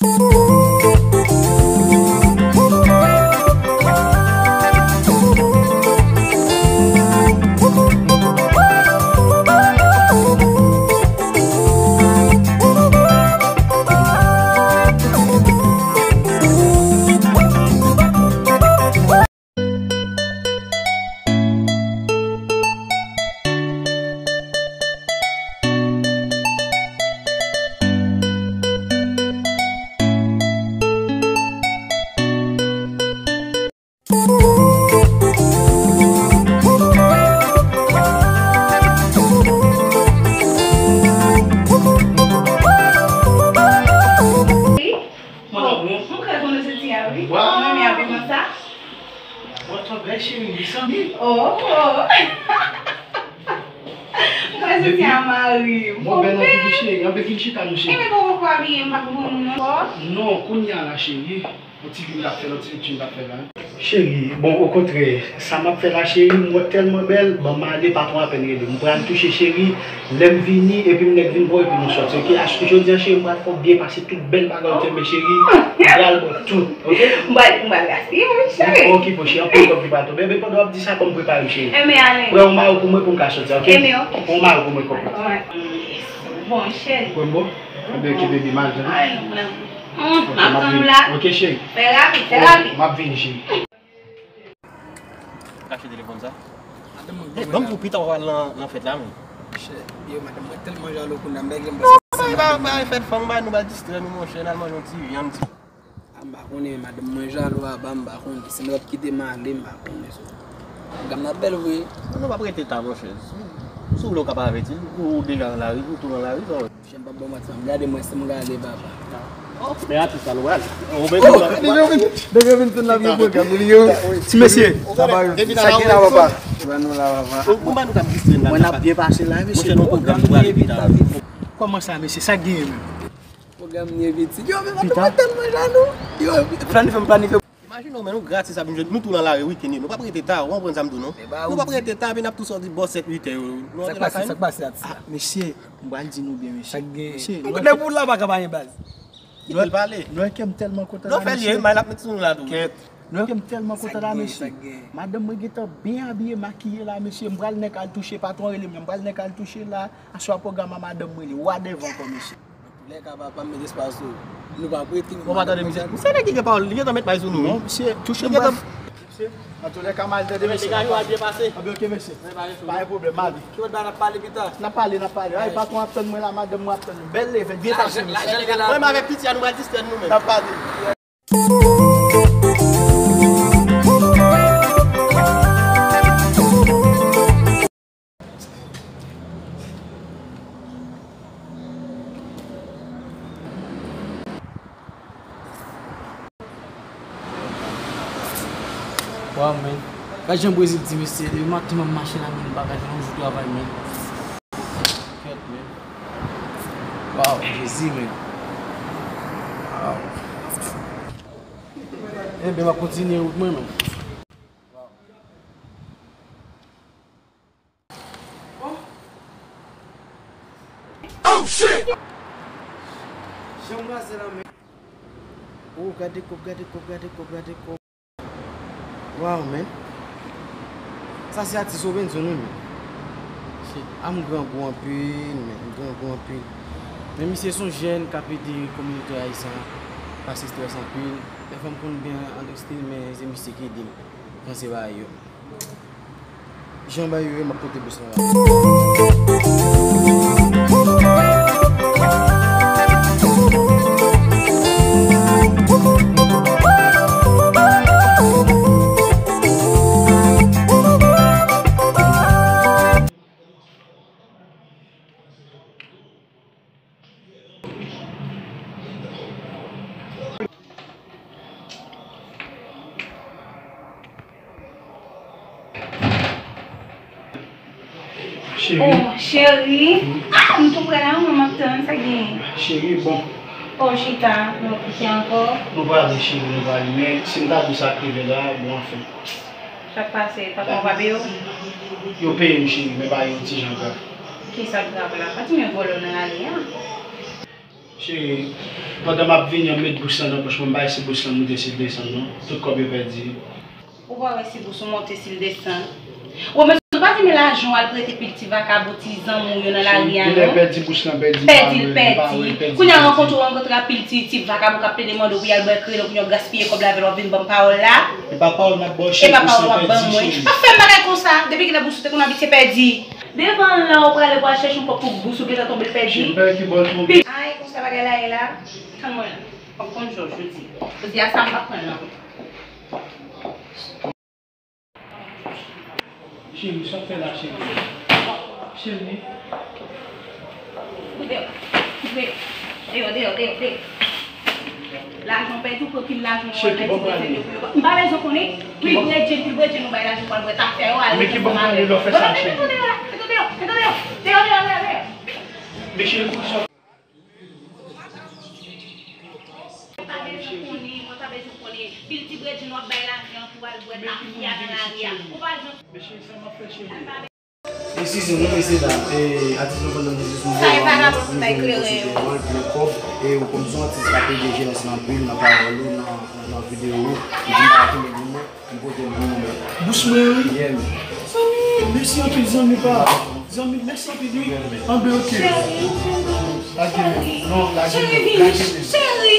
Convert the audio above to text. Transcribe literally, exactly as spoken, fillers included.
Mon amour. Mwen kwè konnen se ti a wi. Mwen renmen abiman sa. Mwen twò bèl cheri, mezanmi. Oh, oh. Mwen se ti a mari. Mwen bèl anpil wi cheri, anpil vin chita nou cheri. Ebyen bon, ou poko abiye, m pa konprann non. Non, kounye a la cheri. Yon ti gim t ap fè, yon ti gim t ap fè la. Cheri, bon, okontrè, sa m ap fè la, cheri, m wè tèlman bèl, ban m ale, patwon apèn rele m. M pral touche, cheri, lè m vini, epi m nèk vin pran w, epi nou sòti, oke? Jodi a, cheri, m pral fè w byen pase tout bèl bagay ou te renmen, cheri. M pral ba w tout, oke? M pral, m pral gaspiye, wi, cheri. Oke, bon, cheri, anpil kòb ki pral tonbe. Ebyen, pandan w ap di sa, ban m prepare m, cheri. Enben, ale. Pran yon mayo pou mwen pou m ka sòti, oke? Enben, oke. Pran yon mayo pou mwen, kòpil. Bon, cheri. Bon, bon. Ebyen, ki baby mal, tande. Ay, non, non. Hum, m ap tann ou la. Oke, cheri. Fè rapid, fè rapid. M ap vini, cheri. Kache telefòn sa. Madanm mwen, eh, ban m di w pita w al nan, nan fèt la, men. Monchè, yo, madanm mwen tèlman jalou kounye a, m pa gen. Non, pa, pa fèt fanm, ba nou ba distrè nou, monchè, n al manje yon ti vyann, ti. A, m pa konnen, madanm mwen jalou, a, ba m pa konnen. Si m t ap kite m ale, m pa konnen, so. Gam nan bèl vre. Non, non, p ap rete ta, monchè. Si, si w vle, w ka pa avèti l, ou deja nan lari, ou tou nan lari, sa w. Jan m p ap ba w manti, m gade mwen si m gade papa. Men atis la, nou pral. Ou menm tou la. Depi yo vin, depi yo vin tounen nan vye pwogram li yo. Ti mesye, sa pa yo. Sa ki la, papa? Ban nou la, papa. Ou konn ba nou k ap distrè n la. Mwen ap byen pase la, mesye. Monchè, nou pwogram, nou pral vit la. Kòman sa, mesye? Sa k genyen menm? Pwogram ni eviti. Yo, men madanm mwen tèlman jalou. Yo, planifye, m planifye. Imajine w, men nou gratis ap vin jwenn nou tou nan lari weekend yo. Nou p ap rete ta, ou konprann sa m di w non? Nou p ap rete ta, epi n ap tou sòti bò sèt, uit è yo. Nou antre lakay nou. Sa k pase, sa k pase atis la? Mesye, m pral di nou byen, mesye. Sa k gen? Mesye, nou depi w la pa ka pa gen baz. Kite l pale. Nou wè ke m tèlman kontan la, mesye. Non, fè l ye, may l ap met sou nou la tou. Kèt. Nou wè ke m tèlman kontan la, mesye. Madanm mwen gentan byen abiye, makiye la, mesye. M pral nèk al touche, patwon rele m, m pral nèk al touche la. Aswè a pwogram a madanm mwen li, wa devan ankò, mesye. Antoulèka, papa, m met espas ou. Nou p ap rete. Bon, pa tande misye. Misye nèg ki gen pawòl, li gentan met may sou nou, wi. Non, misye, touche m pa. Misye, antoulèka, m al tande misye. Degaj ou a byen pase. Anben, oke, mesye. Pa gen pwoblèm, m ale. Ki lòt bagay n ap pale pita? N ap pale, n ap pale. Ay, patwon ap tann mwen la, madanm mwen ap tann mwen. Bèl leve, byen pase, mesye. Mwen, m avèk piti a, nou pral distrè nou menm. N ap pale. Waw, men. Gad jan Brezil di mesye, depi maten m ap mache la, men, m pa ka jwenn yon jou travay, men. Kèt, men. Waw, Jezi, men. Waw. Enben, m ap kontinye wout mwen, men. Oh, shit! Jan m raze la, men. Oh, gade kòb, gade kòb, gade kòb, gade kòb. Wow, man. Sa se atis Robinson, wi, men. Shit, ah, m grangou anpil, men. M grangou anpil. Men misye se yon jèn k ap ede kominote ayisyen an pase estrès anpil. Dèfwa m konn byen an estil, men se misye ki ede m panse bagay yo. Jan bagay yo ye, m ap pote bous lan la. Cheri. Oh, cheri. Ah, m tou prè la, mwen, m ap tann, sa gen. Cheri, bon. Oh, chita, nou kouche ankò. Nou prale, cheri, nou prale. Men, si m ta di sa k rive la, bon, anfen. Sa k pase? Patwon pa peye w? Yo peye m, cheri, men pa yon ti jan grav. Kisa k grav la? Pa di m yo vòlè w nan lari a. Cheri, pandan m ap vini an, m met bous lan nan pòch mwen, m pa wè si bous lan monte, si l desann non. Tout kòb yo pèdi. Ou pa wè si bous ou monte, si l desann. Ou menm, ou pa di men lajan w al prete pil ti vakabon, ti zanmi w yo nan lari a non. Pèdi l, pèdi. Kounye a rankontre w rankontre ak pil ti, ti vakabon k ap plede mande w pou y al bwè kreno, kounye a w gaspiye kòb la avè l, w ap vin ban m pawòl la. E pa pawòl m ap ba w, cheri, bous lan pèdi, cheri. Pa fè m bagay konsa. Depi kilè bous ou te konn abitye pèdi? Devan la, ou prale pou al chèche yon kòb pou bous ou gentan tonbe l pèdi. Cheri, m pa wè ki bò l tonbe. Ay, konsa bagay la ye la. Tann mwen la. W ap konn jòj jodi. Jodi a sa m p ap pran l non. Cheri, sa w fè la, cheri? Cheri. Deyò, deyò, deyò, deyò. Lajan w pèdi, w pran pil lajan w al mete pou yo. M pa bezwen konnen. Pil bredjenn, pil bredjenn, nou bay lajan pou al bwè tafya yo, al rete ansanm avè yo. Mete deyò, mete deyò, mete deyò, deyò, deyò, deyò. Men cheri, kouri sòti. Mwen pa bezwen konnen, mwen pa bezwen konnen. Pil ti bredjenn w ap bay lajan pou al bwè tafya nan lari a. Ou pa janm. Men cheri, sa m ap fè, cheri? Eskize nou, mesye dam. E, atis nou konn nan biznis nou, sa e vagabon ki bay kleren yo. Mwen plen kòb, e ou konn se yon atis k ap ede jenès lan anpil nan pawòl ou, nan, nan, nan videyo ou. Ou di m pa tonbe pou mwen, m pote l pou ou menm. Bous mwen wi. Yeah, man. Zanmi, mèsi anpil zanmi pa. Zanmi, mèsi anpil wi. Anben, oke. Cheri, cheri, cheri, cheri, cheri.